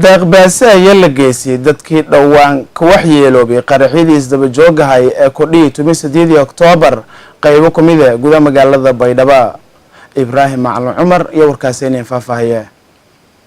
Deeqbaase ayaa la geysiyey dadkii dhowaan ka waxyeeloobay qaraxyadii isdaba joogahay ee kordhiyay 18-dii Oktoobar qeybo ku mid a gudaha magaalada Baydhabo. Ibraahim Macalin Cumar iyo warkaasi inay faahfaahiye.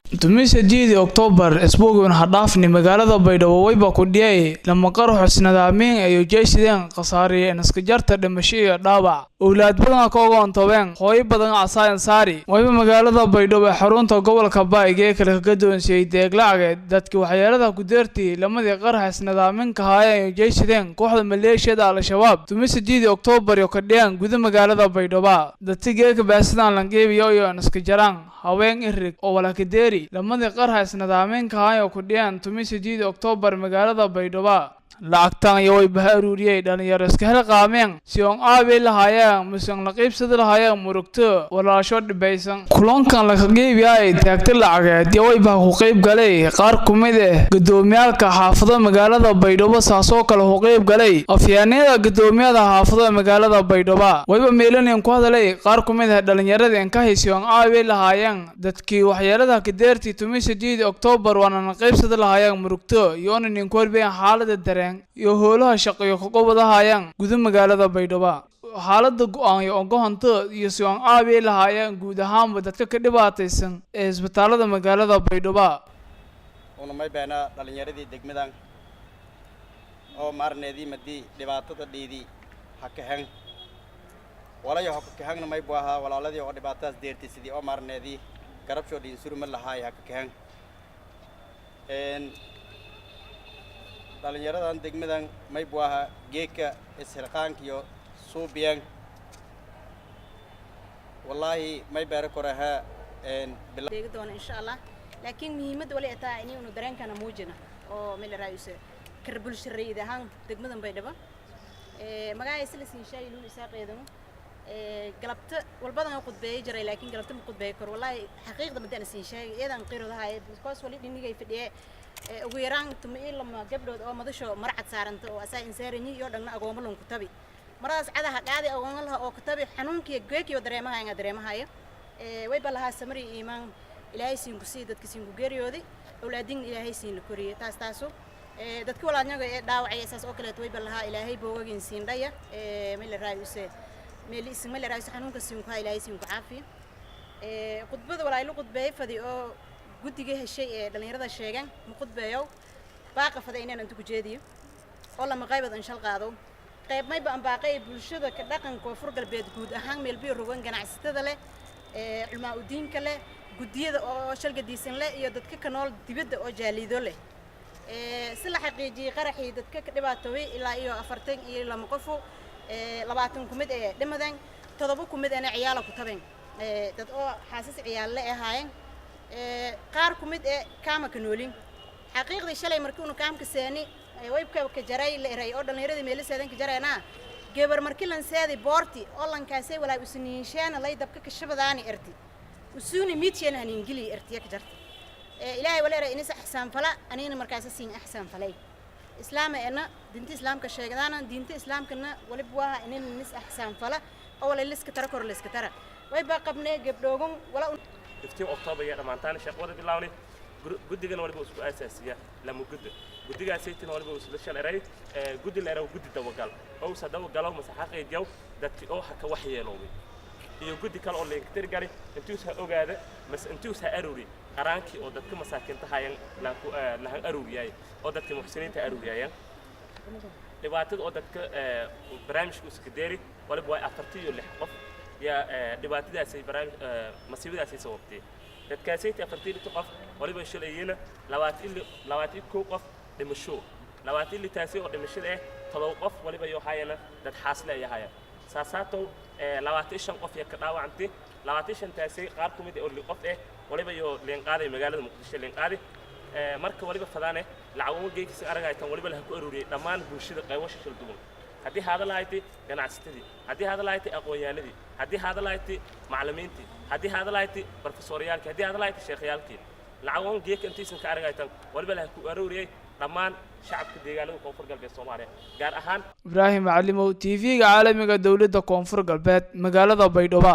18-dii Oktoobar isbuugun hadhaafni magaalada Baydhabo wayba ku dhiyay lama qaraxo isnadaamiin ay ujeeshadeen khasaariye naskajarta dhimasho iyo dhaawac, owlaad badan ka ogoontabeen, hooyo badan casaayan saari. Wayba magaalada Baydhabo ee xarunta gobolka Baayg ee kale kaga doonsiyey deeq lacageed dadkii waxyeelada ku deertay lamadii qarax isnadaaminka haayeen ay ujeeshadeen kooxda maleeshiyada Al-Shabaab 18-dii Oktoobar iyo ka dhiyaan guda magaalada Baydhabo. Dadka geeka baasidaan langeebiyo iyo naskajaraan haween irig oo walakadeeri lamadii qarax isnadaaminka haay oo ku dhiyaan 18-dii Oktoobar magaalada Baydhabo. Lacagtan iyo way baha aruuriyey dhalinyaro iska hel qaameen si oon aabi lahaayeen mise on la qaybsadi lahaayeen murugto walaasho dhibaysan. Kulankan laka qeybiyaay taagta lacageed iyo way baha ku qayb galay qaar ku mid ah gudoomiyaalka xaafado magaalada Baydhabo, saasoo kale ku qayb galay afyaanada gudoomiyada xaafado magaalada Baydhabo. Wayba meelanin ku hadalay qaar ku mid ah dhalinyaradii in ka haysi oon aabi lahaayeen dadkii waxyeelada ka deertii 18-dii Oktoobar, waana la qaybsadi lahaayeen murugto iyo onan ku warbiyeen xaalada dareen iyo howlaha shaqeeyo ka qobadahayaan guda magaalada Baydhabo, xaalada go-aan iyo ogohanto iyo si aan aabi lahaayeen guud ahaanba dadka ka dhibaataysan ee isbitaalada magaalada Baydhabo. Una may beenaa dhallinyaradii degmadan oo maarneedii madii dhibaatada dhiidii ha kahen walayo ha kakahangna may bu ahaa walaaladii oo dhibaatadaas deertay sidii oo maarneedii garabshoo dhiin suruma lahaay ha kakahen. Dhallinyaradan degmadan may bu ahaa geedka isxilqaankiyo suubiyan wallaahi may beero korahaa. Deegi doona insha Allah, laakiin muhiimadda wali ataa inaynu dareenkana muujina oo meel raayuse kar bulshareyd ahaan degmadan Baydhabo. Magacay sila siin sheegay Luul Isaaqeedanu. Galabta walbadan aan khudbeeyay jiray, laakiin galabta ma khudbeey karo wallahi. Xaqiiqda madaan siin sheegay iyadan qirodahay because wali dhinigay fadhiye ugu yaraan 12 gabdhood oo madasho marcad saaranta oo asaa insaaranyi iyo dhagna agoomo lon ku tabi maradaas cadaha qaadi agoon laha oo ku tabi xanuunkii geekiyo dareemaha inga dareemahayo. Way balahaa samri iimaan Ilaahay siin ku sii dadka siin ku geeriyooday, awlaadin Ilaahay siin la koriyay. Taas taaso dadka walaadnyaga ee dhaawacay saas oo kaleeto way balahaa Ilaahay boogagin siin dhaya meel raayuse meel isin meel raayuse xanuunka siin ku ha Ilaahay siin ku caafiyo. Khudbada walaa ila khudbeeyay fadi oo guddiga heshay ee dhalinyarada sheegan ma khudbeeyo baaqa fada inaan inta ku jeediyo oo lama qaybad in shal qaado. Qayb mayba aan baaqay bulshada ka dhaqanka Koonfur Galbeed guud ahaan meel biyo rogan, ganacsatada leh, culmaa udiinka leh, guddiyada oo shalgadiisan leh iyo dadka ka nool dibadda oo jaaliido leh. Si la xaqiijiyey qaraxii dadka ka dhibaatoobay ilaa iyo 42 qofu, 20 ku mid ee dhimadeen, 7 ku mid ana ciyaala ku tabeen, dad oo xaasas ciyaal le ahaayeen, qaar ku mid ee kaama ka noolin. Xaqiiqdii shalay markii unu kaamka seeni waybka ka jaray la eray oo dhallinyaradii meelo seedan ka jarayna gabar markii lan seedi boorti oo lankaasay walaa usniinsheena lay dabka ka shabadaani erti usuuni miidsheena haningili ertiya ka jarta. Ilaahay wala eray inisa axsaan fala anigana markaasa siin axsaan falay islaama ena diinta islaamka sheegadaana diinta islaamkana waliba waa inin nis axsaan fala oo wala liska tara kor liska tara way baa qabnee gabdhoogun wala. 15 October ayaa dhammaantaan shaqada bilawnay. Guddigana waliba isku asaasiya lama guddi guddigaasaytina waliba isla shal eray guddi la eraw guddi dabagal oo usa dabagalow mase xaqiijiyow dadkii oo haka waxyeeloobay iyo guddi kale oo leenkatir gali intuusa ogaada mase intuusa aruuri qaraankii oo dadka masaakiinta hayan lahan aruuriyay oo dadka muxsiniinta aruuriyayaan dhibaatada oo dadka barnaamijka iska deeri waliba waa 46 qof yaa dhibaatadaasay barnaamij masiibadaasay sababtay. Dadkaasayta 46 qof waliba shalayina 21 qof dhimasho, 26-taasi oo dhimashada ah 7 qof waliba yoo hayana dad xaasle ay ahayaan. Saasaatow 25 qof yaa ka dhaawacantay. 25-taasi qaar ku mid ah oo li qof ah waliba yoo leenqaaday magaalada Muqdisho leenqaaday. Marka waliba fadaane lacaguma geykisa aragaytan waliba laha ku aruuriyay dhammaan bulshada qaybasha kala duwan, haddii haada lahayti ganacsatadii, haddii haada lahayti aqoon-yahanadii, haddii haada lahayti macallimiintii, haddii haada lahayti barofesoryaalkii, haddii haada lahayti sheekhyaalkii. Lacagoon geeka intaysan ka aragaytan waliba laha ku aruuriyay dhammaan shacabka deegaanada Koonfur Galbeed Soomaaliya gaar ahaan. Ibraahim Macalimow, TV-ga caalamiga dowladda Koonfur Galbeed, magaalada Baydhabo.